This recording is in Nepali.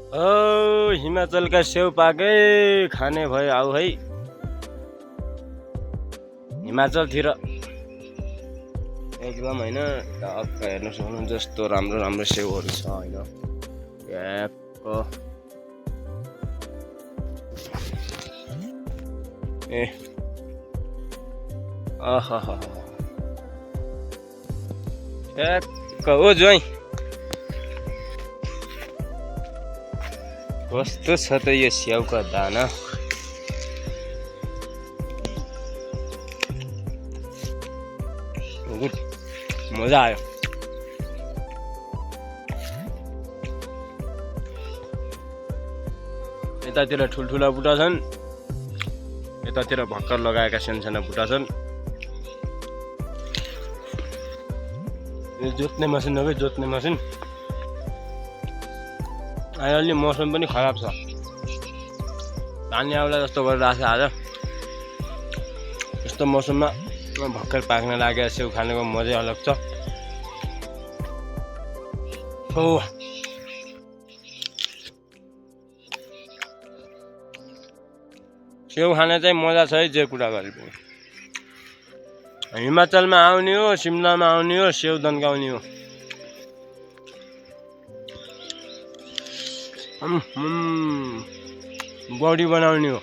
ओ हिमाचलका सेउ पाकै खाने भयो आऊ है हिमाचलतिर एकदम होइन हेर्न सक्नुहुन्छ जस्तो राम्रो राम्रो सेउहरू छ होइन ए ठ्याक्क हो ज्वाइँ कस्तो छ त यो स्याउका दाना मजा आयो यतातिर ठुल्ठुला बुटा छन् यतातिर भर्खर लगाएका सानसाना बुटा छन् यो जोत्ने मसिन हो कि जोत्ने मसिन अहिले मौसम पनि खराब छ पानी आउला जस्तो गरिरहेको छ आज यस्तो मौसममा भर्खर पाक्न लागेको सेउ खानेको मजै अलग छ हो सेउ खाने चाहिँ मजा छ है जे कुरा गरे पनि हिमाचलमा आउने हो सिमलामा आउने हो सेउ दन्काउने हो बडी बनाउने हो